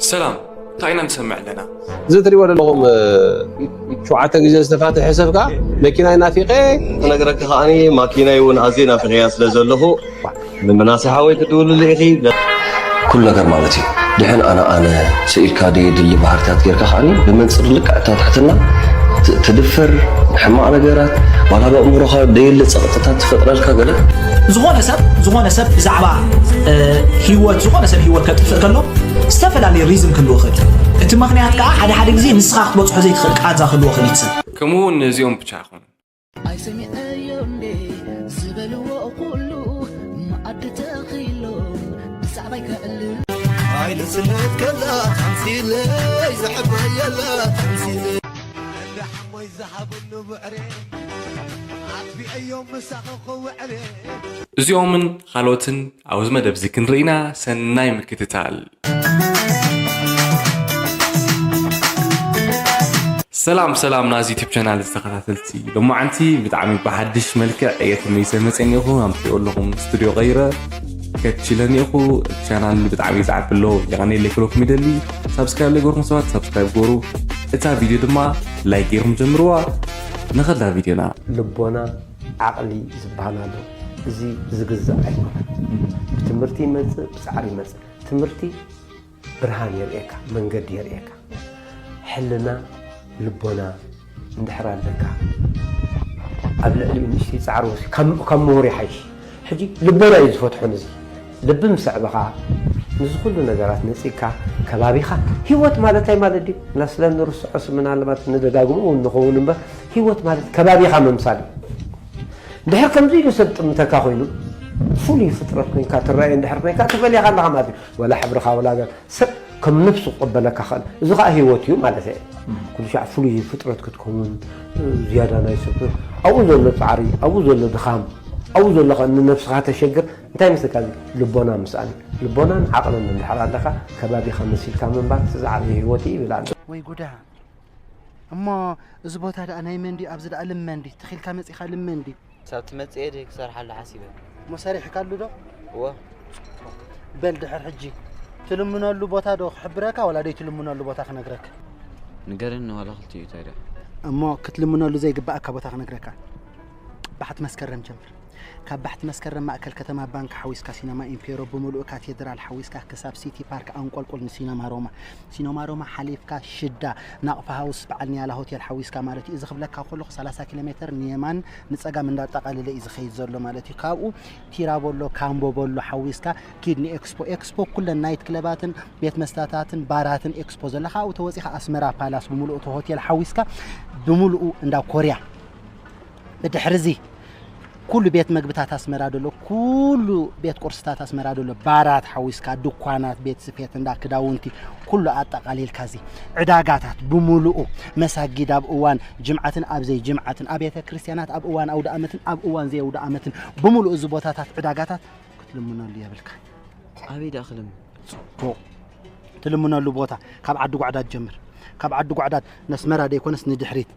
ሰላም፣ እንታይ ኢና ንሰምዕ ኣለና? እዚ ትሪእዎ ዘለኹም ሸውዓተ ግዜ ዝተፋትሐ ሰብ ከዓ መኪና ይናፊቐ። ክነግረካ ከዓኒ ማኪናይ እውን ኣዝየ ናፊቐያ ስለ ዘለኹ ንምናሴ ሓወይ ክትድውልሉ ኢኺ። ኩሉ ነገር ማለት እዩ። ድሕን ኣነ ኣነ ስኢልካ ደየድሊ ባህርታት ጌርካ ከዓኒ ብመንፅር ልክዕ እታ ትሕትና ት- ትድፈር ሕማቕ ነገራት ዋላ ብኣእምሮኻ ደየለ ፀቕጥታት ትፈጥረልካ ገለ ዝኾነ ሰብ ዝኾነ ሰብ ብዛዕባ እ፣ ህይወት ዝኾነ ሰብ ህይወት ከጥፍእ ከሎ ዝተፈላለየ ሪዝን ክህልዎ ይኽእል። እቲ ምኽንያት ከዓ ሓደ ሓደ ግዜ ንስኻ ክትበፅሖ ዘይትኽእል ቃዛ ክህልዎ ይኽእል እዩ እቲ ሰብ። ከምኡ እውን ነዚኦም ብቻ ኣይኮኑን። ኣይሰሚዐዮ እንዴ ዝበልዎ ኩሉ መኣዲ ተኺሎም ብዛዕባይ ከዕልል ኣይልስነት ከላ ተምሲለይ ዘሕበየላ ተምሲለይ ሓሞይ ዝሃብሉ ብዕሬ ኣጥቢዐዮም ምሳኺ ክውዕሬ እዚኦምን ካልኦትን ኣብዚ መደብ እዚ ክንርኢና ሰናይ ምክትታል። ሰላም ሰላም ናዚ ዩቲብ ቻናል ዝተኸታተልቲ፣ ሎማዓንቲ ብጣዕሚ ብሓድሽ መልክዕ እየ ተመይሰ መፅእ እኒኹ። ኣምፅኦ ኣለኹም ስቱዲዮ ቀይረ ከችለ እኒኹ። እቲ ቻናል ብጣዕሚ ይዛዕብ ኣሎ። የቐኔለይ ክብለኩም ይደሊ። ሳብስክራይብ ለይገርኩም ሰባት ሳብስክራይብ ገሩ። እታ ቪድዮ ድማ ላይክ ገይርኩም ጀምርዋ። ንኸዳ ቪድዮና። ልቦና ዓቕሊ ዝበሃል ኣሎ። እዚ ዝግዛእ ኣይኮነን። ብትምህርቲ ይመጽእ፣ ብጻዕሪ ይመጽእ። ትምህርቲ ብርሃን የርእየካ፣ መንገዲ የርእየካ። ሕልና ልቦና እንድሕር ኣለካ ኣብ ልዕሊኡ ንእሽተይ ጻዕሪ ወሲ ካብ ምሁር ይሓይሽ። ሕጂ ልቦና እዩ ዝፈትሖ። ንዚ ልቢ ምስ ኣዕበኻ ንዚ ኩሉ ነገራት ነጺግካ ከባቢኻ ህይወት ማለት እንታይ ማለት ድዩ? ስለ እንርስዖ ምናልባት ንደጋግሞ እውን ንኸውን እምበር ህይወት ማለት ከባቢኻ ምምሳል እዩ። እንድሕር ከምዚ ኢሉ ሰብ ጥምተካ ኮይኑ ፍሉይ ፍጥረት ኮይንካ ትረኣየ እንድሕር ኮይንካ ትፈልየኻ ኣለኻ ማለት እዩ። ወላ ሕብርኻ ወላ ገር ሰብ ከም ነፍሱ ክቕበለካ ኽእል። እዚ ኸዓ ህይወት እዩ ማለት እየ። ኩሉ ሻዕ ፍሉይ ፍጥረት ክትከውን ዝያዳ ናይ ሰብ ኣብኡ ዘሎ ጻዕሪ ኣብኡ ዘሎ ድኻም ኣብኡ ዘሎ ኸ ንነብስኻ ተሸግር እንታይ መስለካ እዚ ልቦና ምስኣን እዩ። ልቦናን ዓቕልን እንድሕር ኣለካ ከባቢኻ መሲልካ ምንባር እቲ ዝዓበየ ህይወት እዩ ይብል ኣሎ። ወይ ጉዳ እሞ እዚ ቦታ ደኣ ናይ መን ድዩ? ኣብዚ ደኣ ልመን ድዩ? ተኺልካ መጺኻ ልመን ድዩ? ክሳብ ትመጽእ እየ ድየ ክሰርሓሉ ሓሲበ። እሞ ሰሪሕካሉ ዶ? እወ። በል ድሕር ሕጂ ትልምነሉ ቦታ ዶ ክሕብረካ ዋላ ደይትልምነሉ ቦታ ክነግረካ? ንገረኒ ዋላ ክልቲኡ እንታይ ድያ? እሞ ክትልምነሉ ዘይግባኣካ ቦታ ክነግረካ። ባሕቲ መስከረም ጀምር። ካብ ባሕቲ መስከረም ማእከል ከተማ ባንክ ሓዊስካ ሲነማ ኢምፔሮ ብምሉኡ ካቴድራል ሓዊስካ ክሳብ ሲቲ ፓርክ ኣንቆልቁል ንሲነማ ሮማ። ሲነማ ሮማ ሓሊፍካ ሽዳ ናቕፋ ሃውስ በዓል ኒያላ ሆቴል ሓዊስካ ማለት እዩ። እዚ ክብለካ ከለኹ ሰላሳ ኪሎ ሜተር ንየማን ንጸጋም እንዳጠቓለለ እዩ ዝኸይድ ዘሎ ማለት እዩ። ካብኡ ቲራቦሎ ካምቦ ቦሎ ሓዊስካ ኪድ ንኤክስፖ። ኤክስፖ ኩለን ናይት ክለባትን ቤት መስተታትን ባራትን ኤክስፖ ዘላ። ካብኡ ተወጺኻ ኣስመራ ፓላስ ብምሉኡ እቲ ሆቴል ሓዊስካ ብምሉኡ እንዳ ኮርያ ብድሕሪ እዚ ኩሉ ቤት መግብታት ኣስመራ ደሎ ኩሉ ቤት ቁርስታት ኣስመራ ደሎ ባራት ሓዊስካ ድኳናት ቤት ስፌት እንዳ ክዳውንቲ ኩሉ ኣጠቓሊልካ እዚ ዕዳጋታት ብምሉኡ መሳጊድ ኣብ እዋን ጅምዓትን ኣብ ዘይ ጅምዓትን ኣብያተ ክርስቲያናት ኣብ እዋን ኣውደ ኣመትን ኣብ እዋን ዘይ ኣውደ ኣመትን ብምሉኡ እዚ ቦታታት ዕዳጋታት ክትልምነሉ የብልካ ኣበይ ደኣ ክልምን ትልምነሉ ቦታ ካብ ዓዲ ጓዕዳድ ጀምር። ካብ ዓዲ ጓዕዳድ ነስመራ ደይኮነስ ንድሕሪት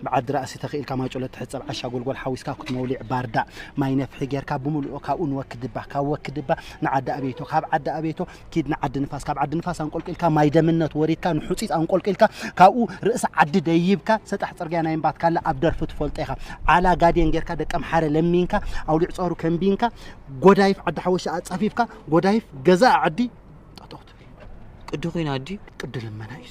ብዓዲ ራእሲ ተኽኢልካ ማይጨሎ ትሕጸብ ዓሻ ጎልጎል ሓዊስካ ኩት መውሊዕ ባርዳ ማይ ነፍሒ ጌርካ ብምሉኡ ካብኡ ንወኪ ድባ ካብ ወኪ ድባ ንዓዲ ኣቤቶ ካብ ዓዲ ኣቤቶ ኪድ ንዓዲ ንፋስ ካብ ዓዲ ንፋስ ኣንቆልቂልካ ማይ ደምነት ወሪድካ ንሑጺጽ ኣንቆልቂልካ ካብኡ ርእሲ ዓዲ ደይብካ ሰጣሕ ጽርግያ ናይ እምባትካላ ኣብ ደርፊ ትፈልጦ ኢኻ ዓላ ጋድየን ጌርካ ደቀምሓረ ለሚንካ ኣውሊዕ ጸሩ ከንቢንካ ጎዳይፍ ዓዲ ሓወሻ ኣጻፊፍካ ጎዳይፍ ገዛእ ዓዲ ጠጠው ትብል ቅዲ ኮይና ድዩ? ቅዲ ልመና እዩ።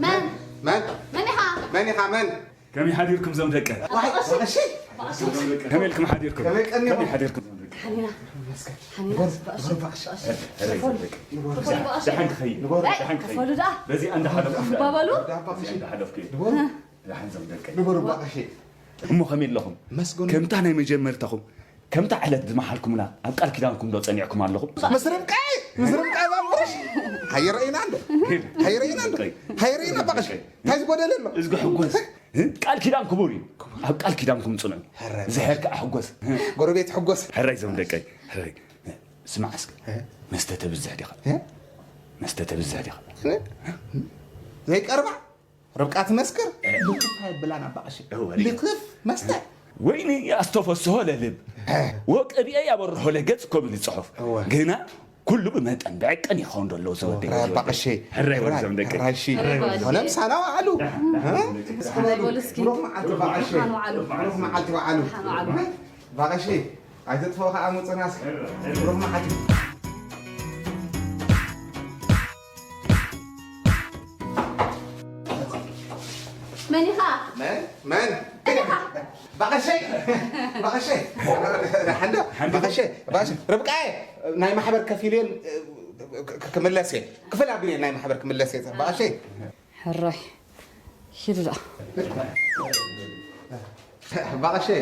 መን መን መን ኢኻ? መን ኢኻ መን ከመይ ሓዲርኩም ዞም ደቀ ዋይ እሺ ከመይ ኢልኩም ሓዲርኩም ከመይ ቀኒኹም? ከመይ ሓዲርኩም ዞም ደቀ ሓኒና ሓኒና ንበሩ ንበሩ ባዕሽ ሕረይ ዞም ደቀ ንበሩ ደሓን ክኸይድ ንበሩ ደሓን ክኸይድ ከፈሉ ደኣ በዚ ኣንዳ ሓለፍኩም ባበሉ በዚ ኣንዳ ሓለፍኩም ንበሩ ደሓን ዞም ደቀ ንበሩ ባዕሽ እሞ ከመይ ኣለኹም መስገኑ ከምታ ናይ መጀመርታኹም ከምታ ዕለት ዝመሓልኩምላ ኣብ ቃል ኪዳንኩም ዶ ጸኒዕኩም ኣለኹም ምስ ርብቃ ምስ ርብቃ ዛምቡሽ ሃይረኢና እንዶ ሃይረኢና እንዶ ሃይረኢና ባዕሽ እንታይ ዝጎደለ ኣሎ እዝጊ ሕጎስ ቃል ኪዳን ክቡር እዩ ኣብ ቃል ኪዳንኩም ጽንዑ ዝሕር ከዓ ሕጎስ ጎረቤት ሕጎስ ሕራይ ዞም ደቀይ ሕራይ ስማዕ እስከ መስተ ተብዝሕ ዲኻ መስተ ተብዝሕ ዲኻ ዘይቀርባ ርብቃ ትመስክር? ልክፍ ኣይብላን ኣባ ቀሺ። እወ፣ ሪጋ። ልክፍ መስተ። ወይኒ ኣስተፈስሆ ለልብ፣ ወቅብኤ ያበርሆ ለገጽ እኮ ብል ጽሑፍ። እወ። ግና ኩሉ ብመጠን ብዕቅን ይኸውን ዘሎ ዘወደይ። ራይ ኣባ ቀሺ። ሕራይ ወዲ ዘም ደቂ። ሕራይ ሺ። ሕራይ ወዲ ዘም። ሰላም ሳላ ወዓሉ። እ? ሕራይ በሉ እስኪ። ብሩኽ መዓልቲ ኣባ ቀሺ። ደሓን ወዓሉ። ብሩኽ መዓልቲ ወዓሉ። ደሓን ወዓሉ። ኣባ ቀሺ፣ ኣይትጥፍኡ ከዓ ምፁና እስኪ። ብሩኽ መዓልቲ። መን ኢኻ? መን? መን? መን ኢኻ? ባቐሸይ! ባቐሸይ! ሓንዶ? ሓንዶ? ባቐሸይ! ባቐሸይ! ርብቃየ! ናይ ማሕበር ከፊልየን ክ-፣ ክ-፣ ክምለስ እየ። ክፍል ኣቢለ ናይ ማሕበር ክምለስ እየ። ባቐሸይ! ሕራይ። ሂዱ ደኣ። ባቐሸይ!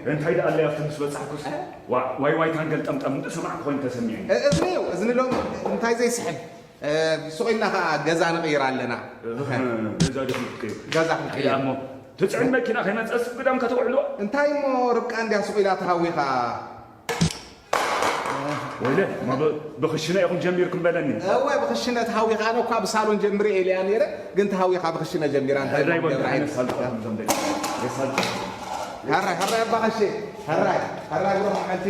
እንታይ ደኣ ኣለይ ኣብቲ ምስ በጻሕኩስ? ዋ-፣ ዋይ ዋይታን ገልጠምጠም እንዶ ሰማዕኩ ኮይኑ ተሰሚዑኒ። እ-፣ እዝኒ እዩ፣ እዝኒ ሎም እንታይ ዘይስሕብ? እ፣ ሱቕ ኢልና ኸዓ ገዛ ንቕይር ኣለና። እህ፣ ገዛ ዲኹም ክትቅይሩ? ገዛ ክንቅይር። ኣይ፣ እሞ ትጽዕን መኪና ከይመጸስ ግዳም ከተውዕልዋ? እንታይ እሞ ርብቃ እንድያ ሱቕ ኢላ ተሃዊኻ? ወይለ፣ እሞ ብ-፣ ብኽሽነ ኢኹም ጀሚርኩም በለኒ። እወ፣ ብኽሽነ ተሃዊኻ። ኣነ እኳ ብሳሎን ጀምሬ ኢለያ ነይረ፣ ግን ተሃዊኻ ብኽሽነ ጀሚራ። እንታይ ሕራይ እሞ በል፣ ገብራ ሕራይ ኣይነት ሳልጣ እዞም ደቂ። የሳልጣ። ሕራይ፣ ሕራይ ኣባ ቐሼ፣ ሕራይ፣ ሕራይ ብሩኽ መዓልቲ።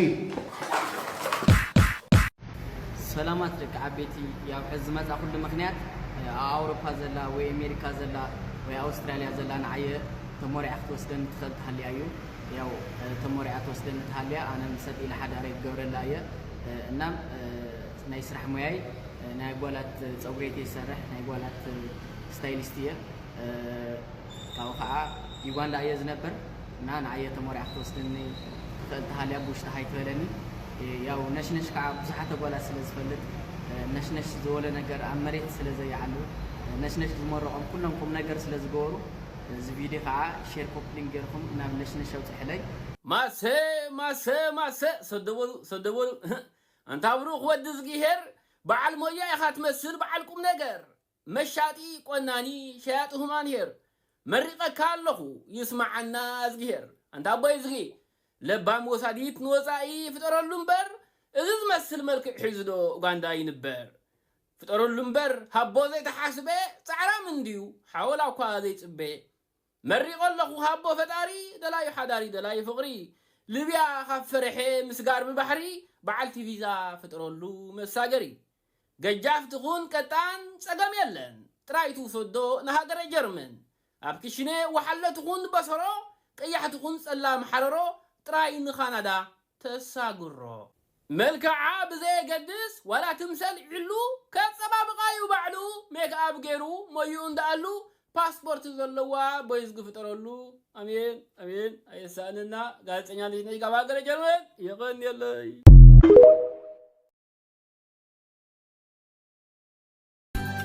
ሰላማት ደቂ ዓበይቲ፣ ያው ሕዚ ዝመጻእኩሉ ምኽንያት፣ እ፣ ኣብ ኣውሮፓ ዘላ ወይ ኣሜሪካ ዘላ ወይ ኣውስትራልያ ዘላ ንዓየ ተሞሪዓ ክትወስደኒ ትኽእል ተሃልያ እዩ። ያው፣ እ፣ ተሞሪዓ ትወስደኒ ተሃልያ፣ ኣነ ምሰጥ ኢለ ሓዳረይ ክገብረላ እየ። እ፣ እናም፣ እ፣ ናይ ስራሕ ሞያይ፣ እ፣ ናይ ጓላት ጸጉሪ እየ ይሰርሕ፣ ናይ ጓላት፣ እ፣ ስታይሊስት እየ። እ፣ ካብኡ ኸዓ ዩጋንዳ እየ ዝነብር እና ንዓየ ተሞሪዓ ክትወስደኒ ትኽእል ተሃልያ ብውሽጢ ሃይ ትበለኒ። እ፣ ያው ነሽነሽ ከዓ ብዙሓት ኣጓላት ስለ ዝፈልጥ፣ እ፣ ነሽነሽ ዝበሎ ነገር ኣብ መሬት ስለ ዘይዓሉ፣ እ፣ ነሽነሽ ዝመረቖም ኩሎም ቁም ነገር ስለ ዝገበሩ፣ እዚ ቪድዮ ከዓ ሼር ኮፕሊንግ ገይርኩም ናብ ነሽነሽ ኣውፅሕለይ። ማሰ፣ ማሰ፣ ማሰ፣ ሰደበሉ፣ ሰደበሉ። ኣንታ ብሩኽ ወዲ እዝጊሄር፣ በዓል ሞያ ኢኻ ትመስል፣ በዓል ቁም ነገር። መሻጢ ቆናኒ ሸያጢ ሁማን ሄር። መሪቐካ ኣለኹ ይስማዓና እዝግሄር። ኣንታ ኣቦይ እዝጊ፣ ለባም ወሳዲት ንወጻኢ ፍጠረሉ እምበር፣ እዚ ዝመስል መልክዕ ሒዙ ዶ ኡጋንዳ ይንበር? ፍጠረሉ እምበር ሃቦ ዘይተሓስበ ጻዕራም እንድዩ ሓወላ እኳ ዘይጽበ። መሪቐ ኣለኹ ሃቦ ፈጣሪ፣ ደላዩ ሓዳሪ ደላዩ ፍቕሪ። ልብያ ካብ ፈረሐ ምስጋር ብባሕሪ፣ በዓልቲ ቪዛ ፍጠረሉ መሳገሪ። ገጃፍ ትኹን ቀጣን ጸገም የለን፣ ጥራይ ትውሰዶ ንሃገረ ጀርመን። ኣብ ክሽነ ወሓለ ትኹን በሰሮ፣ ቀያሕ ትኹን ጸላም ሓረሮ፣ ጥራይ ንኻናዳ ተሳግሮ። መልክዓ ብዘየገድስ ዋላ ትምሰል ዕሉ፣ ከጸባብቓ እዩ ባዕሉ፣ ሜክኣፕ ገይሩ ሞይኡ እንዳኣሉ፣ ፓስፖርት ዘለዋ ቦይዝ ግፍጠረሉ። ኣሜን፣ ኣሜን። ኣየሳእነና። ጋዜጠኛ ልጅ ነሽ ካብ ሃገረ ጀርመን። የቐንየለይ።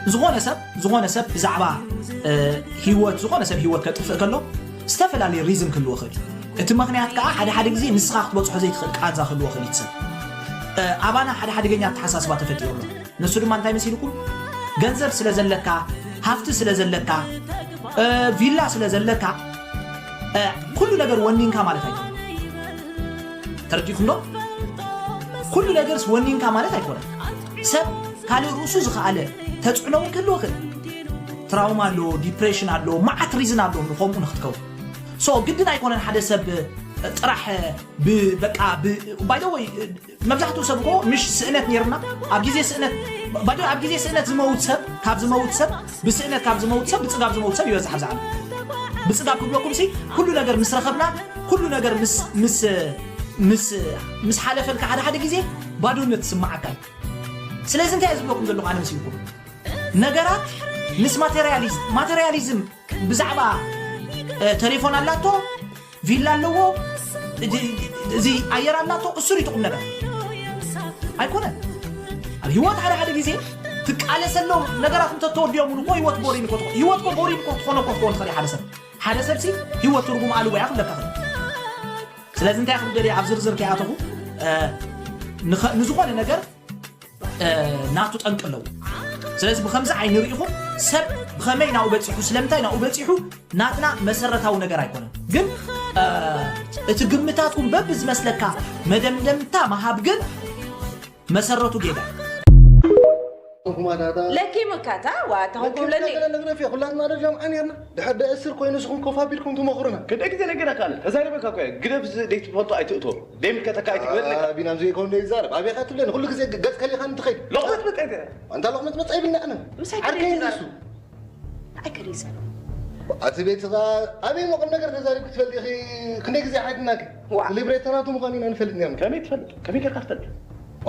ዝኾነ ሰብ፣ ዝኾነ ሰብ ብዛዕባ፣ እ፣ ህይወት፣ ዝኾነ ሰብ ህይወት ከጥፍእ ከሎ፣ ዝተፈላለየ ሪዝን ክህልዎ ይኽእል እዩ። እቲ ምኽንያት ከዓ ሓደ ሓደ ግዜ ንስኻ ክትበጽሖ ዘይትኽእል ቃንዛ ክህልዎ ይኽእል እዩ እቲ ሰብ። እ፣ ኣባና ሓደ ሓደገኛ ኣተሓሳስባ ተፈጢሩ ኣሎ። ንሱ ድማ እንታይ መሲልኩም? ገንዘብ ስለ ዘለካ፣ ሃፍቲ ስለ ዘለካ፣ እ፣ ቪላ ስለ ዘለካ፣ እ፣ ኩሉ ነገር ወኒንካ ማለት ኣይኮነን። ተረዲእኩም ዶ? ኩሉ ነገርስ ወኒንካ ማለት ኣይኮነን። ሰብ ካልእ ርእሱ ዝኸኣለ ተጽዕኖ እውን ክህልዎ ይኽእል። ትራውማ ኣሎ፣ ዲፕሬሽን ኣሎ፣ መዓት ሪዝን ኣሎ ንኸምኡ ንክትከውን። ሶ ግድን ኣይኮነን ሓደ ሰብ፣ እ፣ ጥራሕ፣ እ፣ ብ-፣ በቃ ብ-፣ ባይ ዘ ወይ፣ እ፣ መብዛሕትኡ ሰብ እኮ ምሽ ስእነት ነይርና። ኣብ ግዜ ስእነት፣ ባዶ ኣብ ግዜ ስእነት ዝመውት ሰብ፣ ካብ ዝመውት ሰብ፣ ብስእነት ካብ ዝመውት ሰብ፣ ብጽጋብ ዝመውት ሰብ ይበዝሕ ኣብዚ ዓለም። ብጽጋብ ክብለኩም ሲ፣ ኩሉ ነገር ምስ ረኸብና፣ ኩሉ ነገር ምስ፣ ምስ፣ ምስ፣ ምስ ሓለፈልካ ሓደ ሓደ ግዜ ባዶነት ዝስምዓካ እዩ። ስለዚ እንታይ እየ ዝብለኩም ዘለኹ ኣነ መሲልኩም? ነገራት ምስ ማቴሪያሊዝም፣ ማቴሪያሊዝም ብዛዕባ፣ እ፣ ቴሌፎን ኣላቶ፣ ቪላ ኣለዎ፣ እዚ፣ እዚ ኣየር ኣላቶ፣ እሱ ሪትቁም ነገር ኣይኮነን። ኣብ ህይወት ሓደ ሓደ ግዜ ትቃለሰሎም ነገራት እንተተወዲኦም እውን እኮ ህይወት ቦሪን እኮ ትኾ-፣ ህይወት እኮ ቦሪን እኮ ትኾኖ እኮ ትኾን ትኽእል እያ ሓደ ሰብ። ሓደ ሰብሲ ህይወት ትርጉም ኣልቦ እያ ክብለካ ክእል። ስለዚ እንታይ ክብል ደልየ ኣብ ዝርዝር ከይኣተኹ፣ እ፣ ንኸ-፣ ንዝኾነ ነገር እ፣ ናቱ ጠንቂ ኣለዎ። ስለዚ ብኸምዚ ዓይኒ ርኢኹም ሰብ ብኸመይ ናብኡ በጺሑ፣ ስለምንታይ ናብኡ በጺሑ ናትና መሰረታዊ ነገር ኣይኮነን። ግን፣ እ፣ እቲ ግምታትኩም በብዝመስለካ መደምደምታ ምሃብ ግን መሰረቱ ጌጋ እዩ። ኩማታታ ለኪ ምካታ ዋታ ሆኩም ለኒ ለኪ ለግረፍ ኩላትና ደጃም ዓኔርና ድሕር ደእስር ኮይኑ ንስኹም ኮፍ ኣቢልኩም ትመኽሩና። ክንደይ ግዜ ነገረካ ኣነ፣ ተዛሪበካ እኮ እየ። ግደፍ ዝ-፣ ዘይትፈልጦ ኣይትእቶ። ደይ ምከተካ ኣይትግበለካ። ኣቢና ኣብዚ ይኮን ደይ ዛረብ። ኣቤኻ ትብለኒ ኩሉ ግዜ ገጽ ከሊኻ እንትኸይድ። ሎቕመጽመጽ ኣይተ- ኣንታ ሎቕመጽመጽ ኣይብልና ኣነ። ምሳይ ዓርከይ ከደይ እንዲሱ። ዛረብ። ኣይ ከደይ ዛረብ። ኣቲ ቤትኻ ኣበይ መቕም ነገር ተዛሪብ ክትፈልጥ ኢኺ። ክንደይ ግዜ ሓይድናኪ። ዋ። ሊብሬተናቱ ምዃኑ ኢና ንፈልጥ ነርና። ከመይ ትፈልጥ? ከመይ ጌርካ ትፈልጥ?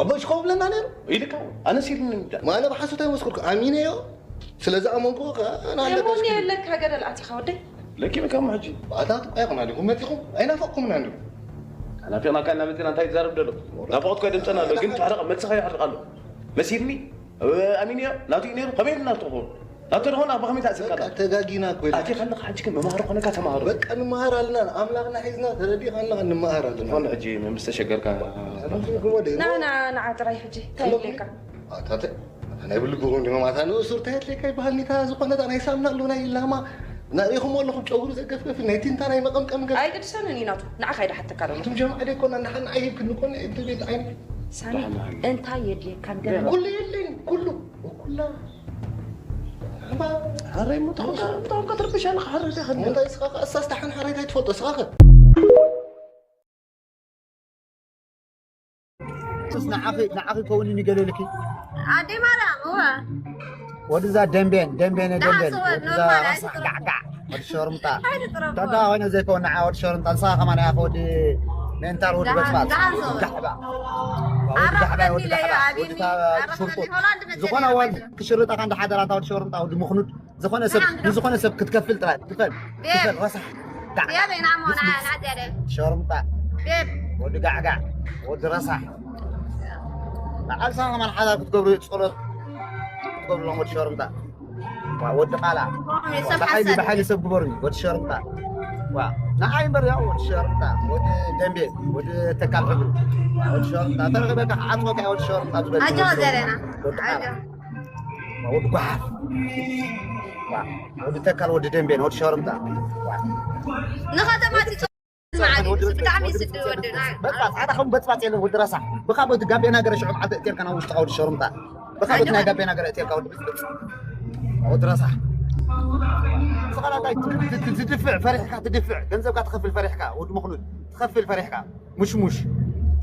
ኣቦሽ ኮብለና ነይሩ። ኢልካ ኣነ ሲልኒ ምዳ። ማነ ብሓሶት ኣይመስኩርኩ። ኣሚነዮ። ስለ ዝኣመንኩ ከኣ ኣነ ኣለካ እሞኒ እስኪ። የለካ ገደል ኣቲኻ ወደይ። ለኪ በቃ ሕጂ። ኣታ ጥባይ ኹና ዲኹም መጺኹም? ኣይናፈቕኩምና እንዶ። ናፊቕናካ እናመጺና እንታይ ትዛረብ ደሎ? ናፍቖት እኮ ድምፅና ኣሎ፣ ግን ትሕርቕ መልስኻ ይሕርቕ ኣሎ። መሲልኒ? ኣሚንዮ? ናቱ እዩ ነይሩ? ከመይ ኢልና ትኾኑ? ናቱ ደኾን ኣብ ከመይ ተኣሲርካ በቃ ኣለኻ? ተጋጊና እኮ ኢልና። ኣቲ ከለኻ ሕጂ ግን መምሃሪ ኮነካ ተምሃሮ። በቃ ንመሃር ኣለና፣ ኣምላኽና ሒዝና ተረዲእካ ኣለኻ ንመሃር ኣለና። ዝኾነ ሕጂ ምስ ተሸገርካ። ንኹም ወደ ና፣ ና፣ ንዓ ጥራይ ሕጂ እንታይ ኣለኩም? ኢለካ? ኣታ ተ-፣ ናይ ብልብኹም ዲኹም ኣታ ንእሱር እንታይ ኣድልየካ ይበሃል ኒታ ዝኾነ እታ ናይ ሳምና ኣሎ ናይ ላማ ናሪኹም ኣለኹም ጨጉሩ ዘገፍገፍ ናይ ቲንታ ናይ መቐምቀም ገፍ። ኣይግድሰንን እዩ ናቱ። ንዓኻ ኢለ ሓተካ ኣለኹ። ኣንቱም ጀማዓ ደይ ኮና ንሓና ኣይብ ክንኮን እቲ ቤት ዓይኒ። ሳሚ፣ እንታይ የድልየካ? ገለ ኩሉ የለኝ፣ ኩሉ፣ ኩላ። እባ፣ ሓረይ እሞ ተኾንካ፣ ተኾንካ ትርብሽ ኣለኻ፣ ሓረይ ዘይኸድና። እንታይ ስኻ ኸ፣ እሳስ ተሓን ሓረይ እንታይ ትፈልጦ ስኻ ኸ? ንዓኺ፣ ንዓኺ ከውን ይገለልኪ። ኣደይ ማርያም፣ እወ። ወድዛ ደንቤን፣ ደንቤን፣ ደንቤን። ደሓን ሰው ወድዛ ኖርማል፣ ራሳ ኣይትጥረፉ። ጋዕጋዕ፣ ወዲ ሸርምጣ። ኣይትጥረፉ። ተጋ ኾይነ ዘይከውን ንዓ ወዲ ሸርምጣ፣ ንስኻ ከማን ኢኻ ወዲ ሜንታል ወዲ ደሓን፣ በጽባጽ። ደሓን ሰው። ዳሕባ። ወዲ ኣረ ዳሕባ፣ ወዲ ክፈትኒ ዳሕባ፣ ለዮ፣ ወዲ ኣቢኒ፣ ታ-፣ ኣረ ሹርጡጥ። ክፈትኒ፣ ሆላንድ መጸ ዝኾነ ወል ክሽርጣ ካን ደሓደራታ ወዲ ሸርምጣ፣ ወዲ ምኽኑድ። ዝኾነ ሰብ፣ ዝኾነ ሰብ። ንዝኾነ ሰብ ክትከፍል ጥራይ፣ ክፈል፣ ቤብ። ክፈል፣ ረሳሕ። ጋዕ፣ ቤብ፣ ኢና እሞ፣ ና፣ ብስብስ። ና፣ ዘረ። ሸርምጣ። ቤብ። ወዲ ጋዕጋዕ፣ ወዲ ረሳሕ። ንዓልሳ ከማን ሓዳር ክትገብሩ ጸሎት ክትገብሩሎም ወዲ ሸርምጣ። ዋ፣ ወዲ ቃላ። ዋ፣ ሰብ ብሓይሊ፣ ሓሰር። ብሓይሊ ሰብ ግበሩኒ፣ ወዲ ሸርምጣ። ዋ፣ ንዓይ እምበር ያው ወዲ ሸርምጣ፣ ወዲ ደንቤ፣ ወዲ ተካል ሕብሪ። ዋ፣ ወዲ ሸርምጣ፣ ተረኺበካ ክዓጽወካ ወዲ ሸርምጣ ዝበል። ኣጆ ወዲ ዘረና። ወዲ ቃላ። ኣጆ። ወዲ ጓሓፍ። ዋ፣ ወዲ ተካል፣ ወዲ ደንቤን፣ ወዲ ሸርምጣ። ዋ። ንኸተማ ትጽ-፣ ወዲ ብጣዕሚ ወዲ ስድ ወድና። በቃ፣ ጻዕዳ ከም በጽባጽ የለን፣ ወዲ ረሳሕ። ብኻ በቲ ጋቤና ገረ ሽዑ ዓዲ እትየርካ ናብ ውሽጥኻ፣ ወዲ ሸርምጣ። ብኻ በቲ ናይ ጋቤና ገረ እትየርካ፣ ወዲ ብጽብጽ። ወዲ ረሳሕ። ስኻላታይ ትድፍዕ፣ ፈሪሕካ ትድፍዕ። ገንዘብካ ትኸፍል ፈሪሕካ፣ ወዲ መኽኑድ። ትኸፍል ፈሪሕካ። ሙሽሙሽ።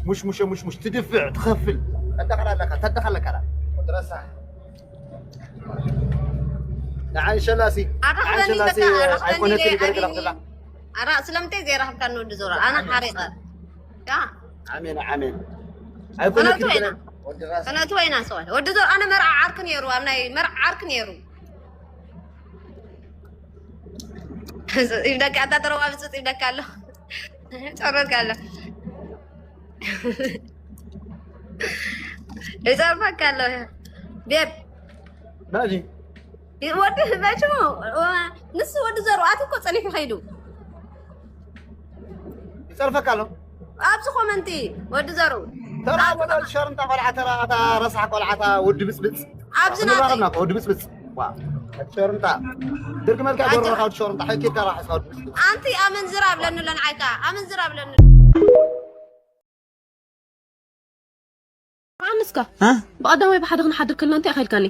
ሙሽሙሽ፣ ሙሽሙሽ። ትድፍዕ፣ ትኸፍል። ተደኸላለካ፣ ተደኸለካ። ወዲ ረሳሕ። ንዓይ ሸላሲ፣ ኣራኽበኒ ንዓይ ሸላሲ በቃ፣ ኣራኽበኒ ኣይኮነትን ለይ ይገርግራ ኣቢኒ። ክላ። ኣራ፣ ስለምንታይ ዘይራኽብካኒ ወዲ ዞሮ? ኣነ ሓሪቐ። ያ። ኣሜን፣ ኣሜን። ኣይኮነትን ክነቱ ወይና። ይገርግራ ወዲ ራስ። ክነቱ ወይና ሰዋል። ወዲ ዞሮ፣ ኣነ መርዓ ዓርክ ነይሩ፣ ኣብ ናይ መርዓ ዓርክ ነይሩ። ይብለካ፣ ኣታ ተረዋብጽ ይብለካ ኣሎ። ጸሮት ካለ። ይጸርፈካ ኣሎ። ቤብ። ናዚ። ወዲ መቹ፣ ንሱ ወዲ ዘርዋት እኮ ጸኒሑ ከይዱ። ይጸርፈካ ኣሎ። ኣብዚ ኮመንቲ ወዲ ዘሩ። ተራ ወዲ ሸርምጣ ቆልዓ፣ ተራ፣ እታ ረሳሕ ቆልዓ፣ እታ ወዲ ብጽብጽ። ኣብዚ ክንራኸብ ናተይ። ናቶ፣ ወዲ ብጽብጽ። ዋ፣ ሸርምጣ። ድርቂ መልካ ኣጆ። ጎረኻ ወዲ ሸርምጣ፣ ሕኪካ ራሕስካ ወዲ ብጽብጽ። ኣንቲ ኣመንዝራ ብለኒ ኣሎ ንዓይካ፣ ኣመንዝራ ብለኒ። ኣንስካ? እ? ብቐዳማይ ብሓደ ክንሓድር ከለና እንታይ ኢኻ ኢልካኒ?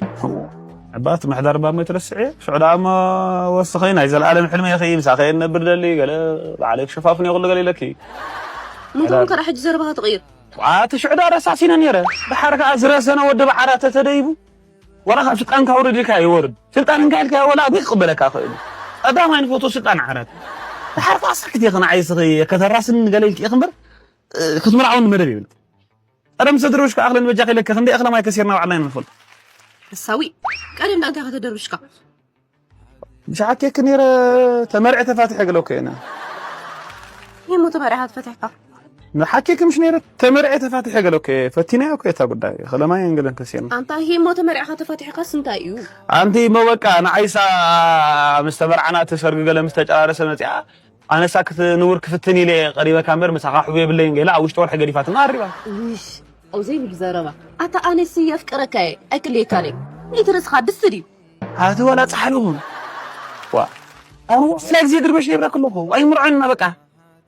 ዕባት ምሕዳር እባ እሞ ትረስዕ እየ። ሽዑ ደኣ እሞ ወስኸይ ናይ ዘለኣለም ሕልሚ ኢኺ፣ ምሳኸ እየ እነብር ደሊ፣ ገለ ባዕለይ ክሸፋፍን እየ ኩሉ ገለ ኢለኪ። ምንታይ ዕላ- ከራ ሕጂ ዘረባኻ ትቕይር? ኣቲ ሽዑ ደኣ ረሳሲነ ነይረ። ደሓር ከኣ ዝረሰነ ወዲ ብዓራት ተተደይቡ። ወላ ካብ ስልጣንካ ውረድ ኢልካ ይወርድ። ስልጣን እንካ ኢልካ ወላ ኣበይ ክቕበለካ ክእል? ቀዳማይ ንፈትዎ ስልጣን ዓራት። ደሓር ከኣ ሳክት ኢኺ ንዓይ እስኺ ከተራስኒ ገለ ኢልኪ ኢኺ እምበር፣ እ፣ ክትምርዓውኒ መደብ የብልኪ። ቀደም ዝተደርበሽካ ኣኽለ ንበጃኺ ኢለኪ ክንደይ እኽለ ማይ ከሲርና ባዕልና ኢና ንፈልጦ። ሓሳዊ፣ ቀደም ዳንታ ከተደርብሽካ? ብሻሓኬክ ነይረ ተመርዐ ተፋትሐ ገለ እኮ እየ። ሂሞ ተመርዐ ተፈትሕካ? ንሓኬክ ምሽ ነይረ ተመርዐ ተፋትሐ ገለ እኮ እየ። ፈቲናዮ እኮ እየ እታ ጉዳይ። እኽለ ማይ እንገለን ከሲርና። ኣንታ ሂሞ ተመርዕኻ ተፋትሕካስ እንታይ እዩ? ኣንቲ እሞ በቃ ንዓይሳ ምስ ተመርዓና እቲ ሰርጊ ገለ ምስ ተጨራረሰ መጺኣ ኣነሳ ክትንውር ክፍትን ኢለ ቀሪበካ እምበር ምሳኻ ሕቡ የብለይን ገለ ኣብ ውሽጢ ወርሒ ገዲፋትና ኣሪባ። ውሽ፣ ኣብ ዘይብሉ ዘረባ። ኣታ ኣነስ የፍቅረካ እየ፣ ኣይክልየካን እየ። እቲ ርእስኻ ድስቲ ድዩ? ኣቲ ወላ ጻሕሊ ኹን። ዋ። ኣነ ወላ ግዜ ድርበሽ ይብረክ ኣለኹ። ኣይምርዖንና በቃ።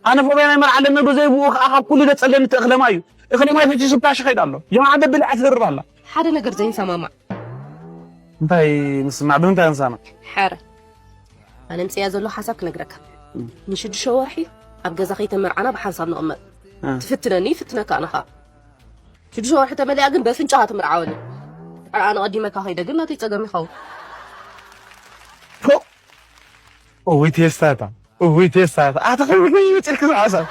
ኣነ ፎብያ ናይ መርዓ ኣለኒ ዶ ዘይብኡ ከኣ ካብ ኩሉ ደጸለኒ እቲ እኽለ ማይ እዩ። እኽለ ማይ ፈቲሱ ብታሽ ይኸይድ ኣሎ። ጀማዓ በብልዓ ትደርብ ኣላ። ሓደ ነገር ዘይንሰማማዕ። እንታይ ንስማዕ ብምንታይ ንሳና? ሓረ ኣነ ምፅያ ዘሎ ሓሳብ ክነግረካ። ንሽዱሽተ ወርሒ ኣብ ገዛ ከይተመርዓና ብሓንሳብ ንቕመጥ። ትፍትነኒ ይፍትነካ ኣነ ኸዓ። ሽዱሽተ ወርሒ ተመሊኣ ግን በፍንጫኻ ትምርዓወኒ። ድሕሪ ኣነ ቀዲመካ ከይደ ግን ናተይ ፀገም ይኸውን። እውይ ቴስታታ እውይ ቴስታታ ኣተኸብርኒ ይብፅልክ ዝሓሳብ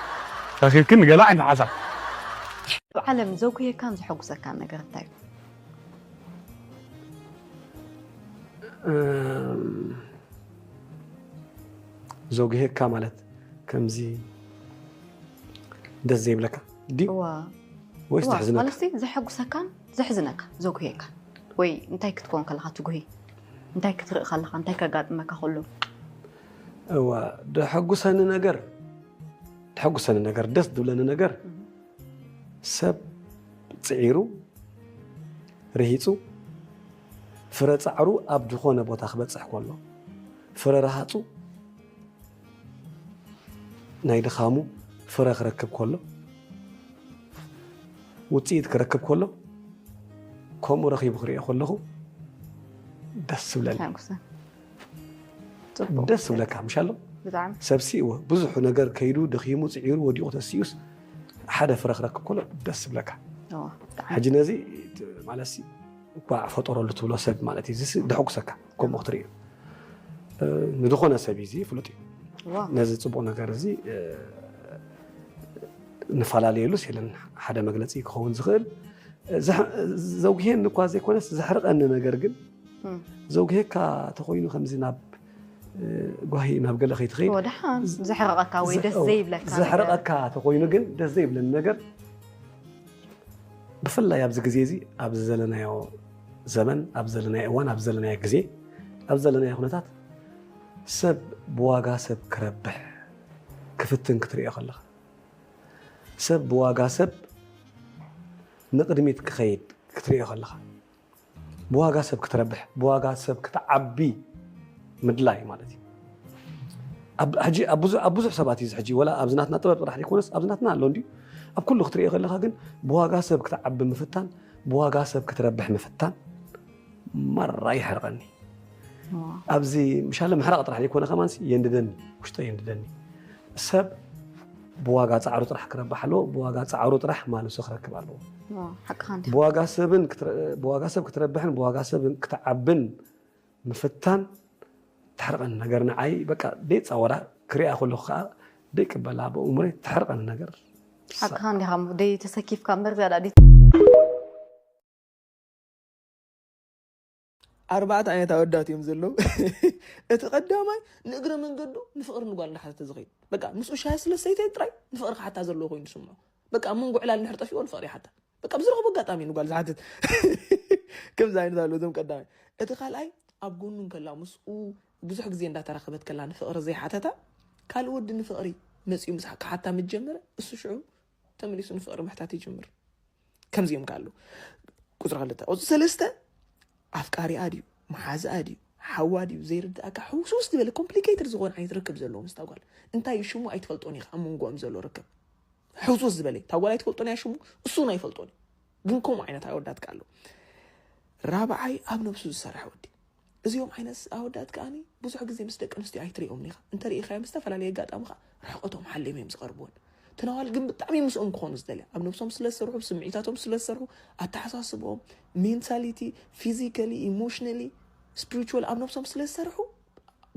ረኪብክን ገለ ዓይነት ሓሳብ ኣብ ዓለም ዘጉህየካን ዘሐጉሰካን ነገር እንታይ እዩ? ዘጉሄካ ማለት ከምዚ ደስ ዘይብለካ ድዩ? ወይስ ዘሕዝነካ? ማለት ዘሐጉሰካን ዘሕዝነካ ዘጉሄካ ወይ እንታይ ክትከውን ከለካ ትጉሂ እንታይ ክትርኢ ከለካ እንታይ ከጋጥመካ ከሎ እዋ ደሐጉሰኒ ነገር ደሐጉሰኒ ነገር ደስ ዝብለኒ ነገር ሰብ ፅዒሩ ርሂፁ ፍረ ፃዕሩ ኣብ ዝኾነ ቦታ ክበፅሕ ከሎ ፍረ ረሃፁ ናይ ድኻሙ ፍረ ክረክብ ከሎ ውፅኢት ክረክብ ከሎ ከምኡ ረኺቡ ክሪኦ ከለኹ ደስ ዝብለኒ ደስ ዝብለካ ምሽ ኣሎ ሰብሲ እወ ብዙሕ ነገር ከይዱ ደኺሙ ፅዒሩ ወዲቑ ተሲኡስ ሓደ ፍረ ክረክብ ከሎ ደስ ዝብለካ ሕጂ ነዚ ማለት እኳ ፈጠረሉ ትብሎ ሰብ ማለት እዩ እዚ ደሕጉሰካ ከምኡ ክትርኢ ንዝኾነ ሰብ እዩ ፍሉጥ እዩ ነዚ ፅቡቕ ነገር እዚ ንፈላለየሉስ የለን ሓደ መግለፂ ክኸውን ዝኽእል ዘጉሄኒ እኳ ዘይኮነስ ዘሕርቐኒ ነገር ግን ዘጉሄካ ተኮይኑ ከምዚ ናብ ጓሂ ናብ ገለ ከይትኸይድ ደሓን ዘሕርቐካ ወይ ደስ ዘይብለካ ዘሕርቐካ ተኮይኑ ግን ደስ ዘይብለኒ ነገር ብፍላይ ኣብዚ ግዜ እዚ ኣብዚ ዘለናዮ ዘመን ኣብ ዘለናዮ እዋን ኣብ ዘለናዮ ግዜ ኣብ ዘለናዮ ኩነታት ሰብ ብዋጋ ሰብ ክረብሕ ክፍትን ክትሪኦ ከለኻ ሰብ ብዋጋ ሰብ ንቕድሚት ክኸይድ ክትሪኦ ከለኻ ብዋጋ ሰብ ክትረብሕ ብዋጋ ሰብ ክትዓቢ ምድላይ ማለት እዩ ሕጂ ኣብ ብዙሕ ሰባት እዩ ሕጂ ወላ ኣብዚ ናትና ጥበብ ጥራሕ ዘይኮነስ ኣብዚ ናትና ኣሎ እንዲዩ ኣብ ኩሉ ክትሪኦ ከለካ ግን ብዋጋ ሰብ ክትዓቢ ምፍታን ብዋጋ ሰብ ክትረብሕ ምፍታን ማራ ይሕርቐኒ ኣብዚ ምሻለ ምሕራቕ ጥራሕ ዘይኮነ ከማንሲ የንድደኒ ውሽጠ የንድደኒ ሰብ ብዋጋ ፃዕሩ ጥራሕ ክረብሕ ኣለዎ ብዋጋ ፃዕሩ ጥራሕ ማልሱ ክረክብ ኣለዎ ብዋጋ ሰብን ብዋጋ ሰብ ክትረብሕን ብዋጋ ሰብ ክትዓብን ምፍታን ተሕርቐኒ ነገር ንዓይ በቃ ደይ ፃወራ ክሪኣ ከለኩ ከዓ ደይ ቅበላ ብእምሮይ ተሕርቐኒ ነገር ሓቅኻ እንዲኻ ደይ ተሰኪፍካ እምበር ዝያዳ ኣርባዕተ ዓይነት ኣወዳት እዮም ዘለዉ። እቲ ቀዳማይ ንእግረ መንገዱ ንፍቕሪ ንጓል እንዳሓተተ ዝኸይድ። በቃ ምስኡ ሻሂ ስለ ሰይተ ጥራይ ንፍቕሪ ክሓታ ዘለዎ ኮይኑ ዝስምዖ። በቃ ኣብ መንጎ ዕላል እንድሕር ጠፊእዎ ንፍቕሪ ይሓታ። በቃ ብዝረኽቦ ኣጋጣሚ ንጓል ዝሓትት። ከምዚ ዓይነት ኣሎ እዞም ቀዳማይ። እቲ ካልኣይ ኣብ ጎኑ እንከላ ምስኡ ብዙሕ ግዜ እንዳተራኸበት ከላ ንፍቕሪ ዘይሓተታ ካልእ ወዲ ንፍቕሪ መፂኡ ምስ ክሓታ ምስ ጀመረ እሱ ሽዑ ተመሊሱ ንፍቕሪ ምሕታት ይጅምር። ከምዚኦም ከ ኣለዉ። ቁፅሪ ክልተ። ቁፅሪ ሰለስተ ኣፍቃሪኣ ድዩ መሓዝኣ ድዩ ሓዋ ድዩ ዘይርድኣካ ሕውስውስ ዝበለ ኮምፕሊኬትድ ዝኾነ ዓይነት ርክብ ዘለዎ ምስታ ጓል እንታይ እዩ ሽሙ ኣይትፈልጦን ኢኻ ኣብ መንጎኦም ዘሎ ርክብ ሕውስውስ ዝበለ እታ ጓል ኣይትፈልጦን እያ ሽሙ እሱ እውን ኣይፈልጦን እዩ ግን ከምኡ ዓይነት ኣወዳት ከ ኣለዉ ራብዓይ ኣብ ነብሱ ዝሰርሕ ወዲ እዚኦም ዓይነት ኣወዳት ከኣ ብዙሕ ግዜ ምስ ደቂ ኣንስትዮ ኣይትሪኦምን ኢኻ። እንተሪኢኻዮም ዝተፈላለየ ኣጋጣሚ ከኣ ርሕቐቶም ሓልዮም እዮም ዝቐርብወን። ተናዋል ግን ብጣዕሚ ምስኦም ክኾኑ ዝደልያ። ኣብ ነብሶም ስለ ዝሰርሑ፣ ስምዒታቶም ስለ ዝሰርሑ፣ ኣተሓሳስብኦም፣ ሜንታሊቲ፣ ፊዚካሊ፣ ኢሞሽናሊ፣ ስፒሪቹዋል ኣብ ነብሶም ስለ ዝሰርሑ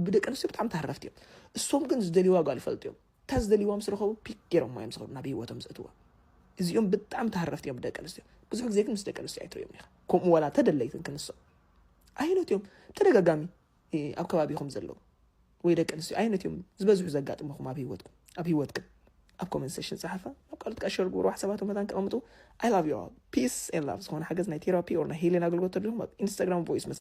ብደቂ ኣንስትዮ ብጣዕሚ ተሃረፍቲ እዮም። እሶም ግን ዝደልይዋ ጓል ይፈልጡ እዮም። እታ ዝደልይዋ ምስ ረኸቡ ፒክ ገይሮማ እዮም ዝኸዱ ናብ ህይወቶም ዘእትዋ። እዚኦም ብጣዕሚ ተሃረፍቲ እዮም ብደቂ ኣንስትዮ። ብዙሕ ግዜ ግን ምስ ደቂ ኣንስትዮ ኣይትርእዮም ኢኻ። ከምኡ ዋላ ተደለይትን ክንሶም ኣይነት እዮም ተደጋጋሚ ኣብ ከባቢኹም ዘለዉ ወይ ደቂ ኣንስትዮ ኣይነት እዮም ዝበዝሑ ዘጋጥምኹም ኣብ ህይወትኩም ኣብ ህይወትክን ኣብ ኮመንት ሴሽን ጸሓፋ ኣብ ቃሉት ቀሸር ግብሩ ሓሳባቶም መታን ከቐምጡ I love you all peace and love ዝኾነ ሓገዝ ናይ ቴራፒ or ናይ ሄሌን ኣገልግሎት ተድልኹም ኣብ ኢንስታግራም ቮይስ መስ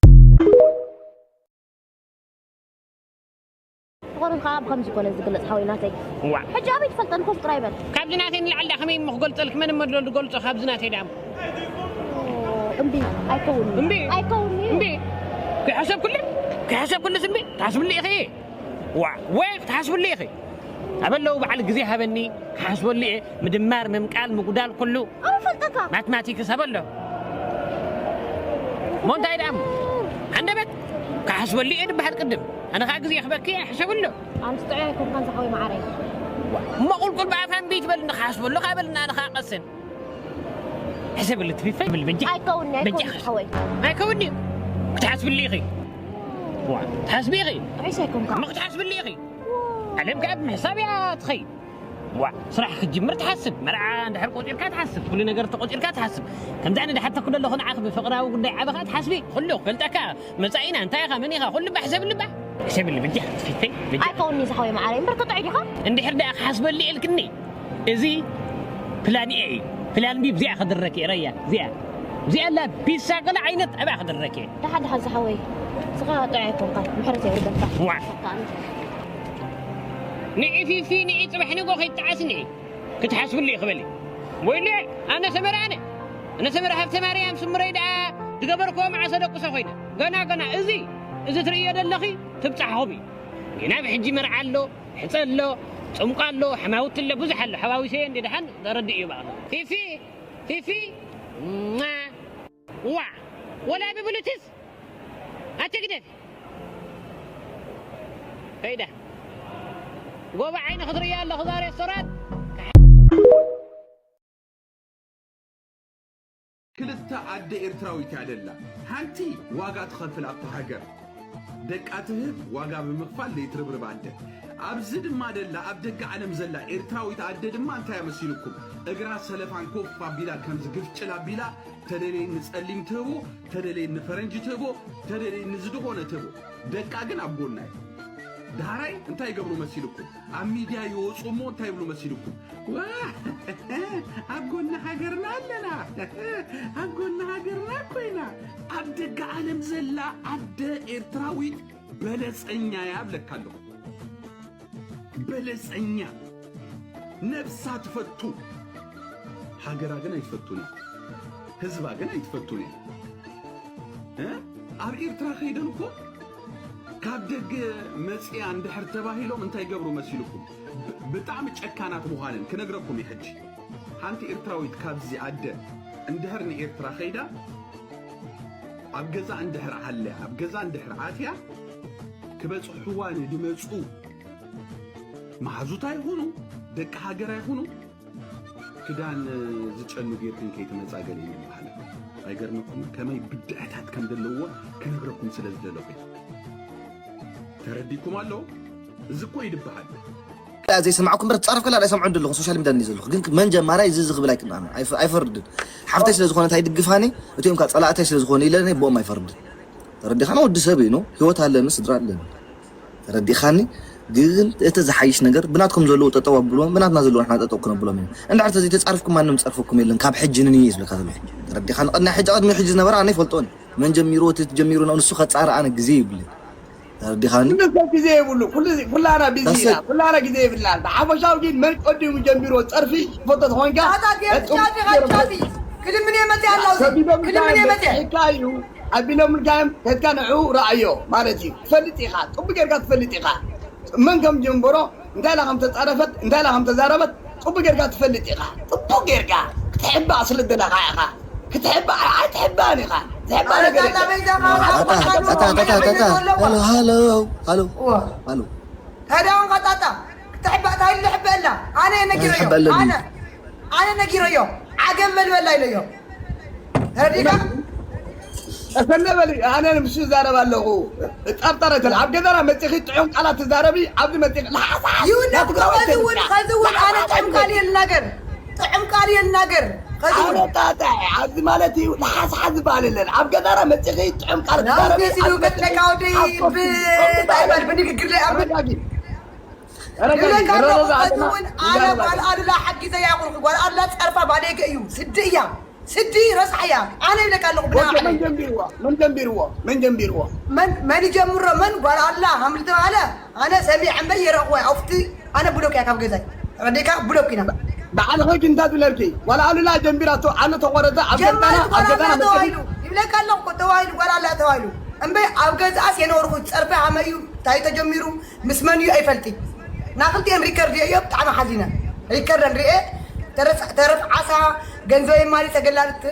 ፍቕሪ ከዓ ብኸምዚ ኮነ ዝግለፅ ሓወይ ናተይ ዋ ሕጂ ኣበይ ትፈልጠኒ ኮፍ ጥራይ በል ካብዚ ናተይ ንላዕሊ ዳ ከመይ እሞ ክገልፀልኪ መን እሞ ድሎ ዝገልፆ ካብዚ ናተይ ዳ እምቢ ኣይከውን እምቢ ኣይከውን እምቢ ከይሓሰብኩሉ ከይሓሰብኩሉስ እምቢ ትሓስብሉ ኢኺ ዋ ወይ ክትሓስብሉ ኢኺ ኣበለው በዓል ግዜ ሃበኒ ክሓስበሉ እየ ምድማር ምምቃል ምጉዳል ኩሉ ኣበይ ፈልጠካ ማትማቲክስ ኣበሎ እሞ እንታይ ደኣ እሞ እንደበት ክሓስበሉ እየ ዝበሃል ቅድም። ኣነ ከዓ ግዜ ክበኪ እየ ሕሰብሉ። ኣንስ ጥዑይ ኣይኮንካን ዝሓወይ መዓረይ። እሞ ቁልቁል ብኣፋ እምቢ ትበል ንክሓስበሉ ካበልና ንክኣቀስን። ሕሰብሉ ትፊፈይ ብል በጃ። ኣይከውንኒ፣ ኣይከውንኒ በጃ። ዝሓወይ። ኣይከውንኒ እዩ። ክትሓስብሉ ኢኺ። ዋ፣ ትሓስቢ ኢኺ። ጥዑይስ ኣይኮንካ። እሞ ክትሓስብሉ ኢኺ። ዓለም ከኣ ብምሕሳብ እያ ትኸይድ። ዋ፣ ስራሕ ክትጅምር ትሓስብ፣ መርዓ እንድሕር ቆጺርካ ትሓስብ፣ ኩሉ ነገር ተቆጺርካ ትሓስብ። ከምዚ ኣነ ድሓተኩ ዘለኹ ንዓኺ ብፍቕራዊ ጉዳይ ዓቢ ከኣ ትሓስቢ። ኩሉ ክፈልጠካ መጻኢና እንታይ ኢኻ መን ኢኻ ኩሉ ባሕ ዘብል ልባ። ሕሰብሉ በጃ፣ ትፊተይ በጃ። ኣይከውንኒ ዝሓወይ መዓረይ፣ እምበር ከጥዑይ ዲኻ? እንድሕር ደኣ ክሓስበሉ ኢልክኒ፣ እዚ ፕላን ኤ እዩ። ፕላን ቢ ብዚኣ ክድረክ እየ፣ ረያ፣ እዚኣ። እዚኣ ኣላ ፒሳ ገለ ዓይነት ኣብኣ ክድረክ እየ። ደሓን ደሓን ዝሓወይ፣ ንስኻ ጥዑይ ኣይኮንካን፣ ምሕረት የውርደልካ። ዋ። ንዒፊፊ ንዒ ጽባሕ ንጎ ከይትዓስኒ ክትሓስብሉ እዩ ክበሊ። ወይለ ኣነ ሰመረ ኣነ፣ ኣነ ሰመረ ሃብተ ማርያም ስምረይ ደኣ ዝገበርክዎ መዓሰ ደቁሰ ኮይነ። ገና ገና እዚ፣ እዚ ትርእዮ ዘለኺ ትብጻሕኹም እዩ። ግና ብሕጂ መርዓ ኣሎ፣ ሕጸ ኣሎ፣ ጽምቋ ኣሎ፣ ሕማውቲ ኣሎ፣ ብዙሕ ኣሎ። ሓዋዊሰዮ እንዲ ደሓን ዘረድእ እዩ ባዕሉ። ፊፊ፣ ፊፊ፣ ማ፣ ዋ፣ ወላ ብብሉትስ ኣትግደፊ። ከይዳ። ጎቦ ዓይኒ ክትርእያ ኣለኹ እዛ ሬስቶራንት። ክልተ ኣደ ኤርትራዊት እያ ደላ። ሓንቲ ዋጋ ትኸፍል ኣብታ ሃገር። ደቃ ትህብ፣ ዋጋ ብምኽፋል ዘይትርብርብ ኣደ። ኣብዚ ድማ ደላ፣ ኣብ ደገ ዓለም ዘላ ኤርትራዊት ኣደ ድማ እንታይ እያ መሲልኩም? እግራ ሰለፋን ኮፍ ኣቢላ፣ ከምዚ ግፍጭል ኣቢላ፣ ተደለየኒ ጸሊም ትህቦ፣ ተደለየኒ ፈረንጂ ትህቦ፣ ተደለየኒ ዝድኾነ ትህቦ። ደቃ ግን ኣብ ጎና እዩ። ዳሕራይ እንታይ ይገብሩ መሲልኩም? ኣብ ሚድያ ይወፁ እሞ እንታይ ይብሉ መሲልኩም? ዋ፣ ኣብ ጎኒ ሃገርና ኣለና፣ ኣብ ጎኒ ሃገርና እኮ ኢና። ኣብ ደገ ዓለም ዘላ ኣደ ኤርትራዊት በለፀኛ እያ እብለካ ኣለኹ። በለፀኛ፣ ነብሳ ትፈቱ፣ ሃገራ ግን ኣይትፈቱን እያ። ህዝባ ግን ኣይትፈቱን እያ። እ? ኣብ ኤርትራ ከይደን እኮ ካብ ደገ መጽያ እንድሕር ተባሂሎም እንታይ ይገብሩ መሲልኩም? ብ-፣ ብጣዕሚ ጨካናት ምዃነን ክነግረኩም እየ ሕጂ። ሓንቲ ኤርትራዊት ካብዚ ኣደ እንድሕር ንኤርትራ ከይዳ፣ ኣብ ገዛ እንድሕር ዓልያ፣ ኣብ ገዛ እንድሕር ኣትያ፣ ክበጽሕዋ ንድመጹ መሓዙታ ይኹኑ፣ ደቂ ሃገራ ይኹኑ፣ ክዳን ዝጨኑ ጌርክን ከይትመጻ ገለ ይበሃል። ኣይገርመኩምን? ከመይ ብድዐታት ከም ዘለውዎ ክነግረኩም ስለ ዝደለኹ እየ። ተረዲኩም ኣሎ? እዚ እኮ ይድበሃል። ዘይሰማዕኩም በር ጻረፍ ከላ ኣይሰምዑን ዘለኹ ሶሻል ሚድያ እንዲ ዘለኹ ግን መን ጀማራይ እዚ እዚ ክብል ኣይክናን ኣይፈርድን። ሓፍተይ ስለ ዝኾነት ኣይድግፋኒ፣ እቲኦም ካ ጸላእታይ ስለ ዝኾኑ ኢለ እኔ ብኦም ኣይፈርድን። ተረዲኻና ወዲ ሰብ እዩ ነው፣ ህይወት ኣለኒ፣ ስድራ ኣለኒ። ተረዲኻኒ? ግን እቲ ዝሓይሽ ነገር ብናትኩም ዘለዉ ጠጠው ኣብልዎም፣ ብናትና ዘለዉ ንሕና ጠጠው ክነብሎም ኢና። እንድሕር ተዘይተጻርፍኩም ማንም ጸርፈኩም የለን። ካብ ሕጂ ንንየ ዝብለካ ዘለኹ። ተረዲኻኒ? ቅድሚ ሕጂ፣ ቅድሚ ሕጂ ዝነበረ ኣነ ይፈልጦን። መን ጀሚሩ፣ እቲ ጀሚሩ ነው፣ ንሱ ከጻረ ኣነ ግዜ ይብለይ። ተረዲኻኒ? ኩሉ ሰብ ግዜ የብሉ። ኩሉ፣ ኩላና ቢዚ ኢና። ኩላና ግዜ የብልናን። ብሓፈሻዊ ግን መን ቀዲሙ ጀሚርዎ ጸርፊ ትፈልጦ ተኾንካ፣ ኣታ ጌርካ ዲኻ ጫፊ? ክልምን እየ መፅእ ኣለኹ። ከቢዶም ክልምን እየ መፅእ። ሒካ እዩ። ኣቢሎም ኢልካዮም ከድካ ንዕኡ ረኣዮ ማለት እዩ። ትፈልጥ ኢኻ፣ ጽቡቅ ጌርካ ትፈልጥ ኢኻ። መን ከም ጀምበሮ፣ እንታይ ኢላ ከም ተጻረፈት፣ እንታይ ኢላ ከም ተዛረበት ጽቡቅ ጌርካ ትፈልጥ ኢኻ። ጽቡቅ ጌርካ ክትሕባእ ስለ ዝደለኻ ኢኻ። ክትሕባእ ኣይትሕባእን ኢኻ። ትሕባእ ነገር የለን። ኣታ፣ ኣታ፣ ኣታ፣ ኣታ፣ ኣታ። ሃሎ፣ ሃሎ፣ ሃሎ። እዋ። ሃሎ። ታዲያ ኣሁን ጣጣ ክትሕባእ እንታይ ልሕበ ኣላ? ኣነ ነጊረዮ። ኣይሕበ ኣለኒ። ኣነ፣ ኣነ ነጊረዮ። ዓገብ በል በላ ኢለዮ። ተረዲእካ? እሰለ በሊ፣ ኣነ ምስ ይዛረብ ኣለኹ። ጠርጠር ኣይትበል። ኣብ ገዛና መጺኺ ጥዑም ቃላት ትዛረቢ፣ ኣብዚ መጺኺ ልሓሳ ይውላድ ናትካ ከዚ እውን፣ ወደድካ። ከዚ እውን ኣነ ጥዑም ቃል እየ ልናገር። ጥዑም ቃል እየ ልናገር። ከዚ እውን ኣነ ጣጣ፣ ኣብዚ ማለት እዩ፣ ልሓስሓስ ዝበሃል የለን። ኣብ ገዛና መጺኺ ጥዑም ቃል ናብዚ ትዛረቢ፣ ሲሉ ኣብዚ መጺኺ ገጽካ ወደይ ኣብ ኮፍ ብ-፣ ትዛረቢ። እንታይ ይበል ብንግግር ላይ ኣብ ተረጋጊ። ተረጋጊ። ይብለካ ኣለኹ። ተረጋጋ። ከዚ እውን ኣነ ይዛረብ ኣሎ። ጓል ኣሉላ ሓጊዘያ ይኹንኩ። ጓል ኣሉላ ጸርፋ ባዴገ እዩ። ስዲ እያ። ስዲ ረሳሕ እያ። ኣነ ይብለካ ኣለኹ። ብና ወዲ መን ጀሚርዎ? መን ጀሚርዎ? መን ጀሚርዎ? መን፣ መን ይጀምሮ? መን ጓል ኣሉላ ሃምል ተባህለ? ኣነ ሰሚዐ እምበር የረእኽዋ። ኣፍቲ ኣነ ብሎክ እያ ካብ ገዛይ። ረዴካ ብሎክ ኢና። ባዕልኺ ግን እንታይ ትብለልኪ? ጓል ኣሉላ ጀሚራቶ፣ ኣነ ተቆረጸ፣ ኣብ ጀማሪት ገዛና፣ ጓል ኣብ ገዛና ኣሉላ መጸ-፣ ተባሂሉ። ይብለካ ኣለኹ እኮ፣ ተባሂሉ፣ ጓል ኣሉላ ተባሂሉ። እምበይ ኣብ ገዛኣስ የነበርኩ፣ ጸርፊ ሃመይ እዩ፣ እንታይ ተጀሚሩ፣ ምስ መን እዩ ኣይፈልጥን። ናክልቲኤን ሪከርድ እዮ፣ ብጣዕሚ ሓዚነ። ሪከርደን ሪኤ፣ ተረፍ፣ ተረፍ ዓሳ፣ ገንዘበይ ማሊ ተገላልት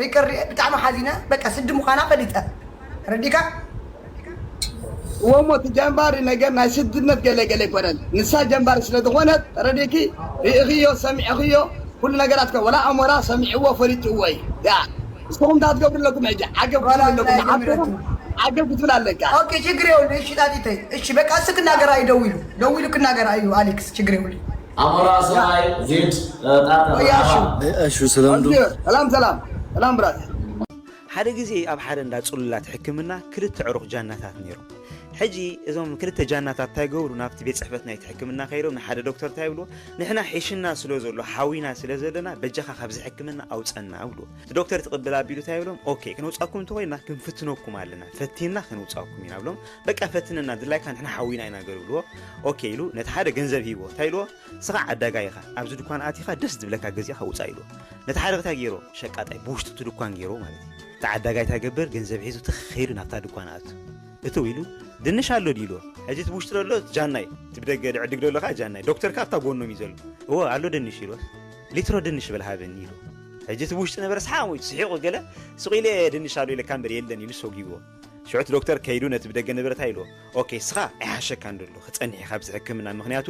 ሪከርድ ሪኤ፣ ብጣዕሚ ሓዚነ። በቃ ስዲ ምዃና ፈሊጠ። ረዲካ? እወ እሞ እቲ ጀምባሪ ነገር ናይ ስድነት ገለ ገለ ኣይኮነን። ንሳ ጀምባሪ ስለ ዝኾነት ተረዲእኪ፣ ርኢኽዮ፣ ሰሚዕኽዮ፣ ኩሉ ነገራት ከ-፣ ወላ ኣሞራ ሰሚዕዎ ፈሊጥዎ እዩ። ያ፣ ንስኹም እንታይ ትገብሩ ኣለኩም ሕጂ? ዓገብ ክትብሉ ኣለኩም። ንዓኹም ዓገብ ክትብል ኣለካ። ኦኬ፣ ችግር የብሉ። እሺ፣ ጣጢተይ። እሺ፣ በቃ፣ እሱ ክናገር እዩ፣ ደዊሉ። ደዊሉ ክናገር እዩ፣ ኣሌክስ፣ ችግር የብሉ። ኣሞራ ሰማይ ዜድ፣ እ፣ ጣጣ፣ ወይ፣ እሺ። መርሓባ። እሺ፣ ሰላም ዶ? ሰላም፣ ሰላም። ሰላም፣ ብራዘር። ሓደ ግዜ ኣብ ሓደ እንዳ ጽሉላት ሕክምና ክልተ ዕሩኽ ጃናታት ነይሮም። ሕጂ እዞም ክልተ ጃናታት እንታይ ገብሩ? ናብቲ ቤት ጽሕፈት ናይቲ ሕክምና ከይዶም ንሓደ ዶክተር እንታይ ይብልዎ? "ንሕና ሒሽና ስለ ዘሎ፣ ሓዊና ስለ ዘለና፣ በጃኻ ካብዚ ሕክምና ኣውጸና" ይብልዎ። እቲ ዶክተር ትቕብል ኣቢሉ እንታይ ይብሎም? "ኦኬ፣ ክነውጻኩም እንተኾይና ክንፍትነኩም ኣለና፣ ፈቲና ክንውጻኩም ኢና" ብሎም። "በቃ ፈትነና፣ ድላይካ ንሕና ሓዊና ኢና" ገሩ ይብልዎ። ኦኬ ኢሉ ነቲ ሓደ ገንዘብ ሂብዎ። እንታይ ኢልዎ? "ስኻ ዓዳጋይ ኢኻ፣ ኣብዚ ድኳን ኣቲኻ ደስ ዝብለካ ገዚእኻ ውጻእ" ኢልዎ። ነቲ ሓደ እንታይ ገይሮ? ሸቃጣይ ብውሽጡ እቲ ድኳን ገይሮ ማለት እዩ። እቲ ዓዳጋይ እንታይ ገብር? ገንዘብ ሒዙ ትኽ ኢሉ ናብታ ድኳን ኣቱ። እትው ኢሉ፣ "ድንሽ ኣሎ ድዩ?" ኢልዎ። ሕጂ እቲ ብውሽጢ ዘሎ ጃናይ፣ እቲ ብደገ ድዕድግ ዘሎ ከዓ ጃናይ። ዶክተር ከኣ ኣብታ ጎኖም እዩ ዘሎ። "እወ፣ ኣሎ ድንሽ" ኢልዎ። "ሊትሮ ድንሽ በል ሃበኒ" ኢልዎ። ሕጂ እቲ ብውሽጢ ነበረ ሰሓቕ ሞይቱ ስሒቑ ገለ፣ "ሱቕ ኢለ ድንሽ ኣሎ ኢለካ እምበር የለን" ኢሉ ሰጒግዎ። ሽዑ እቲ ዶክተር ከይዱ ነቲ ብደገ ነበረ እንታይ ኢልዎ? "ኦኬ፣ እስኻ ኣይሓሸካን ዘሎ፣ ክጸንሕ ኢኻ ኣብዚ ሕክምና፣ ምኽንያቱ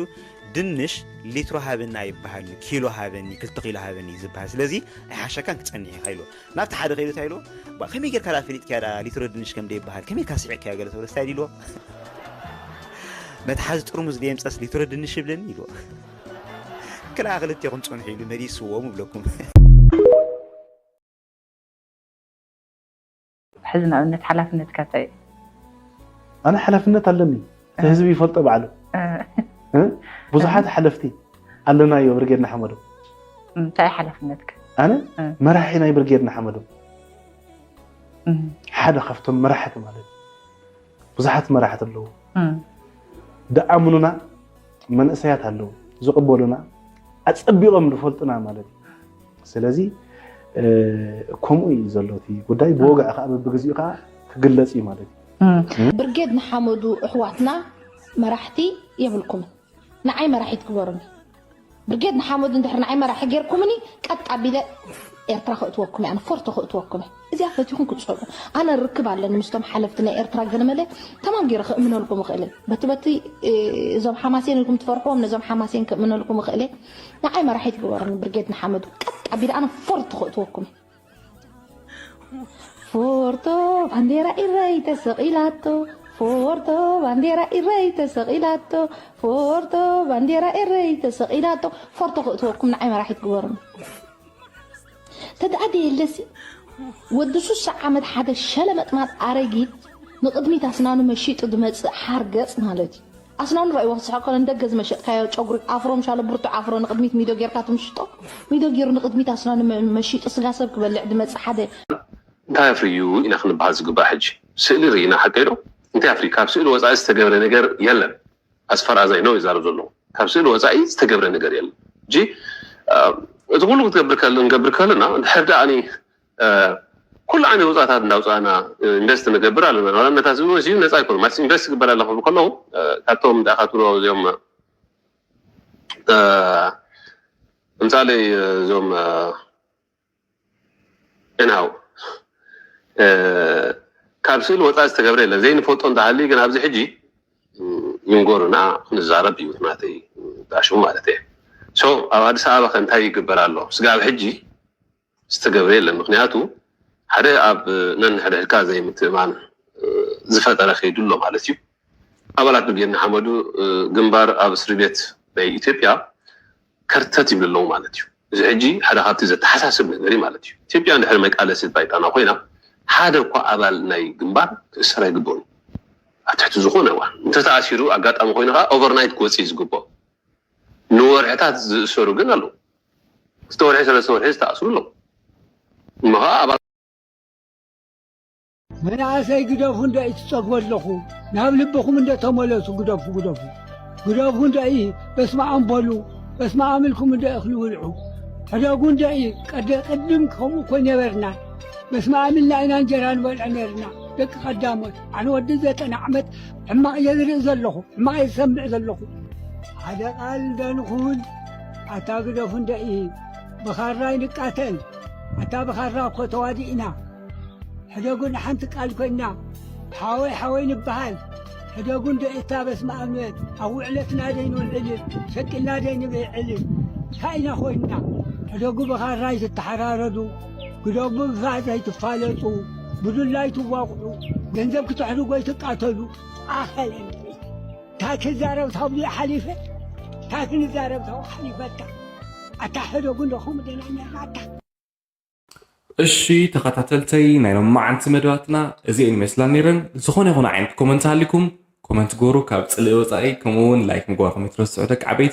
ድንሽ ሊትሮ ሃበኒ ኣይበሃልን፣ ኪሎ ሃበኒ፣ ክልተ ኪሎ ሃበኒ እዩ ዝበሃል፣ ስለዚ ኣይሓሸካን፣ ክጸንሕ ኢኻ" ኢልዎ። ናብቲ ሓደ ከይዱ እንታይ ኢልዎ? "ባ፣ ከመይ ጌርካ ደኣ ፈሊጥካያ ደኣ ሊትሮ ድንሽ ከም ደይበሃል? ከመይ ኢልካ ስሒቕካዮ?" ገለ ተብሎ፣ እንታይ ኢልዎ? "መትሓዚ ጥርሙዝ ደየምጸስ ሊትሮ ድንሽ ይብለኒ?" ኢልዎ። "ክልኣ ክልቴኹም ጽንሑ" ኢሉ መሊስዎም እብለኩም። ሕዚ ንኣብነት ሓላፍነትካ እንታይ እዩ? ኣነ ሓላፍነት ኣለኒ። እቲ እ። ህዝቢ ይፈልጦ ባዕሉ። እ። እ? ብዙሓት ሓለፍቲ ኣለናዮ ብርጌድ ንሓመዱ። እንታይ ሓላፍነትካ? ኣነ እ። መራሒ ናይ ብርጌድ ንሓመዱ። እ። ሓደ ካብቶም መራሕቲ ማለት እዩ። ብዙሓት መራሕቲ ኣለዉ። እ። ደኣምኑና መንእሰያት ኣለዉ። ዝቕበሉና፣ ኣጸቢቖም ዝፈልጡና ማለት እዩ። ስለዚ፣ እ፣ ከምኡ እዩ ዘሎ እቲ ጉዳይ። ብወግዒ ከኣ በብግዜኡ ከኣ ክግለጽ እዩ ማለት እዩ። እ። ብርጌድ ንሓመዱ ኣሕዋትና መራሕቲ የብልኩምን። ንዓይ መራሒት ግበሩኒ። ብርጌድ ንሓመዱ እንድሕር ንዓይ መራሒ ጌርኩምኒ፣ ቀጥ ኣቢለ ኤርትራ ከእትወኩም እየ፣ ኣነ ፎርቶ ከእትወኩም እየ። እዚኣ ፈቲኹም ክትጸልኡ። ኣነ ርክብ ኣለኒ ምስቶም ሓለፍቲ ናይ ኤርትራ ገለመለ፣ ተማም ገይረ ክእምነልኩም እኽእል እየ። በቲ በቲ፣ እ፣ እዞም ሓማሴን ኢልኩም ትፈርሕዎም፣ ነዞም ሓማሴን ክእምነልኩም እኽእል እየ። ንዓይ መራሒት ግበሩኒ ብርጌድ ንሓመዱ። ቀጥ ኣቢለ ኣነ ፎርቶ ከእትወኩም እየ። ፎርቶ ባንዴራ ኢረይ ተሰቒላቶ፣ ፎርቶ ባንዴራ ኢረይ ተሰቒላቶ፣ ፎርቶ ባንዴራ ኢረይ ተሰቒላቶ። ፎርቶ ክእትወኩም ንዓይ መራሒት ግበሩኒ። ተድኣ ደየለሲ ወዲ ሱሳ ዓመት ሓደ ሸለመጥማጥ ኣረጊት ንቕድሚት ኣስናኑ መሺጡ ዝመጽእ ሓርገጽ ማለት እዩ። ኣስናኑ ረእይዎ ክስሕቅ ከሎ ንደገ ዝመሸጥካዮ ጨጉሪ ኣፍሮ ምሻሎ ብርቱዕ ኣፍሮ ንቕድሚት ሚዶ ጌርካ ትምሽጦ። ሚዶ ጌሩ ንቕድሚት ኣስናኑ መ-፣ መሺጡ ስጋ ሰብ ክበልዕ ዝመጽእ ሓደ እንታይ ኣፍርዩ ኢና ክንበሃል ዝግባእ ሕጂ? ስእሊ ርኢና ሓቀይ ዶ? እንታይ ኣፍርዩ? ካብ ስእሊ ወጻኢ ዝተገብረ ነገር የለን። ኣስፈር ኣዛይ ነው ይዛረብ ዘለኹ። ካብ ስእሊ ወጻኢ ዝተገብረ ነገር የለን። ሕጂ፣ እ፣ እቲ ኩሉ ክትገብር ከለ-፣ ንገብር ከለና፣ ድሕር ደኣ ኣነ፣ እ፣ ኩሉ ዓይነት ወጻእታት እንዳውጻእና፣ እ፣ ኢንቨስት ንገብር ኣለና። ዋላ ነታ ስእሊ ወሲዱ ነጻ ኣይኮነ። ማለት ኢንቨስት ክግበር ኣለ ክብሉ ከለኹ፣ እ፣ ካብቶም ደኣ ካትብሎ እዚኦም፣ እ፣ ምሳሌ፣ እ፣ እዞም፣ እ፣ ኤንሃው፣ እ፣ ካብ ስእሊ ወጻኢ ዝተገብረ የለን። ዘይንፈልጦ እንተሃልዩ ግን ኣብዚ ሕጂ፣ እ፣ ይንገሩና፣ ክንዛረብ እዩ ናተይ፣ እ፣ ዳሽሙ ማለት እየ። ሶ፣ ኣብ ኣዲስ ኣበባ ከ እንታይ ይግበር ኣሎ? ስጋብ ሕጂ ዝተገብረ የለን። ምኽንያቱ፣ ሓደ ኣብ ነንሕድሕድካ ዘይምትእማን፣ እ፣ ዝፈጠረ ከይዱ ኣሎ ማለት እዩ። ኣባላት ብርጌድ ንሓመዱ፣ እ፣ ግንባር ኣብ እስሪ ቤት ናይ ኢትዮጵያ ከርተት ይብሉ ኣለዉ ማለት እዩ። እዚ ሕጂ ሓደ ካብቲ ዘተሓሳስብ ነገር እዩ ማለት እዩ። ኢትዮጵያ እንድሕር መቃለሲት ባይታና ኮይና፣ ሓደ እኳ ኣባል ናይ ግንባር ክእሰር ኣይግብኦን እዩ። ኣብ ትሕቲ ዝኾነ እዋን እንተተኣሲሩ ኣጋጣሚ ኮይኑ ከዓ ኦቨርናይት ክወፅእ እዩ ዝግብኦ። ንወርሕታት ዝእሰሩ ግን ኣለዉ። ክልተ ወርሒ፣ ሰለስተ ወርሒ ዝተኣስሩ ኣለዉ። እሞ ከዓ ኣባል መናእሰይ ግደፉ እንዶ እዩ ትጸግቦ ኣለኹ። ናብ ልብኹም እንዶ ተመለሱ፣ ግደፉ፣ ግደፉ። ግደፉ እንዶ እዩ፣ በስመ ኣብ በሉ፣ በስመ ኣብ ኢልኩም እንዶ እኽሊ ብልዑ። ሕደጉ እንዶ እዩ፣ ቀደ-፣ ቅድም ከምኡ እኮ ነበርና። በስመ ኣብ ኢልና ኢና እንጀራ ንበልዕ ነርና፣ ደቂ ቀዳሞት። ኣነ ወዲ ዘጠና ዓመት ሕማቕ እየ ዝርኢ ዘለኹ፣ ሕማቕ እየ ዝሰምዕ ዘለኹ። ሓደ ቃል እንዶ ንኹን፣ ኣታ ግደፉ እንዶ እዩ፣ ብኻራ ይንቃተል። ኣታ ብኻራ እኮ ተዋዲእና። ሕደጉ ንሓንቲ ቃል ኮይና፣ ሓወይ ሓወይ ንበሃል። ሕደጉ እንዶ ኤታ በስመ ኣብ ንበል። ኣብ ውዕለትና ደይንውዕልን ሸቂልና ደይንብዕልን እንታይ ኢና ኮይንና? ሕደጉ ብኻራ ኣይትተሓራረዱ፣ ግደጉ ብፋዝ ኣይትፋለጡ፣ ብዱላ ኣይትዋቕዑ፣ ገንዘብ ክትሕድጉ ኣይትቃተሉ። ኣኸለ እንታይ ክዛረብ ታብዚ ሓሊፈ እንታይ ክንዛረብ ታው ሓሊፈካ ኣታ ሕደጉ እንዶ ከምኡ ደናኛ ኣታ እሺ ተኸታተልተይ ናይ ሎማዓንቲ መደባትና እዚአን ይመስላ ነይረን። ዝኾነ ይኹን ዓይነት ኮመንት ሃሊኩም ኮመንት ጎሩ ካብ ፅልኢ ወፃኢ ከምኡ እውን ላይክ ምግባርኩም ይትረስዑ ደቂ ዓበይቲ።